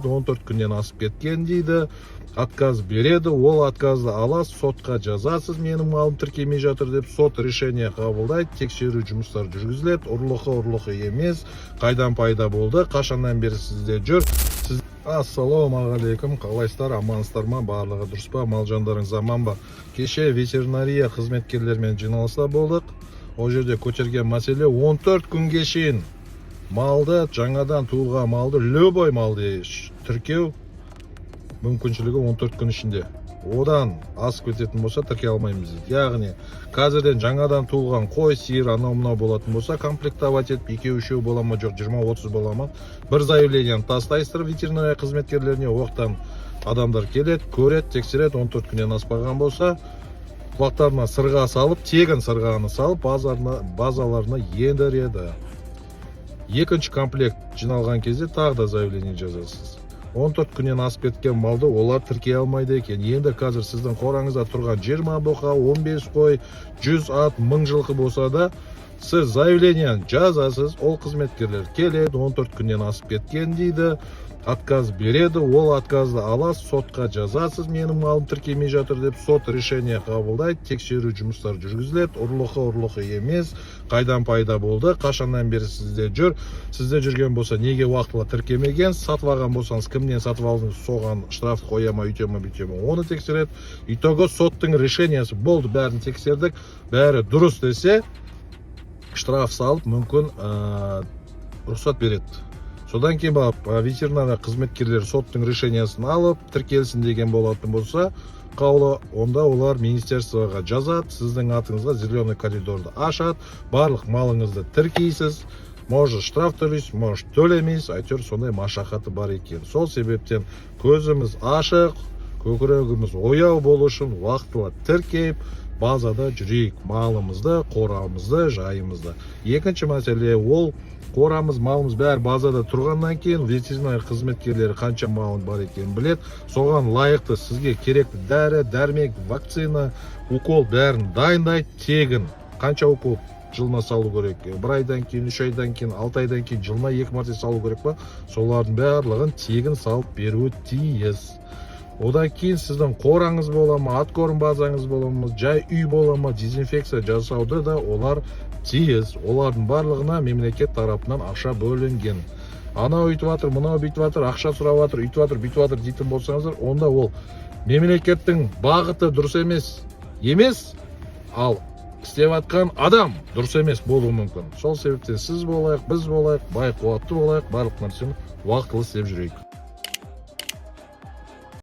14 күннен асып кеткен дейді, отказ береді. Ол отказды аласыз, сотқа жазасыз, менің малым тіркелмей жатыр деп. Сот решение қабылдайды, тексеру жұмыстары жүргізіледі: ұрлығы, ұрлығы емес, қайдан пайда болды, қашаннан бері сізде жүр. Сіз... Ассалаумағалейкум, қалайсыздар, амансыздар ма, барлығы дұрыс па, мал жандарыңыз аман ба? Кеше ветеринария қызметкерлерімен жиналыста болдық. Ол жерде көтерген мәселе: 14 күнге шейін малды, жаңадан туылған малды, любой малды тіркеу мүмкіншілігі 14 күн ішінде. Одан асып кететін болса, тіркей алмаймыз дейді. Яғни қазірден жаңадан туылған қой, сиыр, анау мынау болатын болса, комплектовать етіп, екеу үшеу бола ма, жоқ 20-30 бола ма, бір заявлениені тастайсыздар ветеринария қызметкерлеріне. Оқтан адамдар келеді, көреді, тексереді. 14 күннен аспаған болса, құлақтарына сырға салып, тегін сырғаны салып, базарына, базаларына ендіреді. Екінші комплект жиналған кезде тағы да заявление жазасыз. 14 күннен асып кеткен малды олар тіркей алмайды екен. Енді қазір сіздің қораңызда тұрған 20 бұқа, 15 қой, 100 ат, 1000 жылқы болса да, сіз заявлениені жазасыз, ол қызметкерлер келеді, 14 күннен асып кеткен дейді, отказ береді. Ол отказды аласыз, сотқа жазасыз, менің малым тіркелмей жатыр деп. Сот решение қабылдайды, тексеру жұмыстары жүргізіледі: ұрлығы, ұрлығы емес, қайдан пайда болды, қашаннан бері сізде жүр, сізде жүрген болса, неге уақытылы тіркемеген, сатып алған болсаңыз, кімнен сатып алдыңыз, соған штраф қоя ма, өйте ма, бүйте ма, оны тексереді. Итого соттың решениесі болды, бәрін тексердік, бәрі дұрыс десе, штраф салып, мүмкін, рұқсат береді. Содан кейін барып ветеринария қызметкерлері соттың решениесін алып, тіркелсін деген болатын болса қаулы, онда олар министерствоға жазады, сіздің атыңызға зеленый коридорды ашады, барлық малыңызды тіркейсіз. Может, штраф төлейсіз, может, төлемейсіз, әйтеуір сондай машақаты бар екен. Сол себептен көзіміз ашық, көкірегіміз ояу болу үшін уақытылы тіркеп, базада жүрейік малымызды, қорамызды, жайымызды. Екінші мәселе: ол қорамыз, малымыз бәрі базада тұрғаннан кейін, ветеринар қызметкерлері қанша малың бар екенін біледі. Соған лайықты сізге керекті дәрі дәрмек, вакцина, укол, бәрін дайындайды тегін. Қанша укол жылына салу керек, бір айдан кейін, 3 айдан кейін, 6 айдан кейін, жылына екі мәрте салу керек па, солардың барлығын тегін салып беруі тиіс. Одан кейін сіздің қораңыз бола ма, откорм базаңыз бола ма, жай үй бола ма, дезинфекция жасауды да олар тиіс. Олардың барлығына мемлекет тарапынан ақша бөлінген. Анау өйтіп жатыр, мынау бүйтіп жатыр, ақша сұрап жатыр, өйтіп жатыр, бүйтіп жатыр дейтін болсаңыздар, онда ол мемлекеттің бағыты дұрыс емес, ал істеп жатқан адам дұрыс емес болуы мүмкін. Сол себептен сіз болайық, біз болайық, бай қуатты болайық, барлық нәрсені уақытылы істеп жүрейік.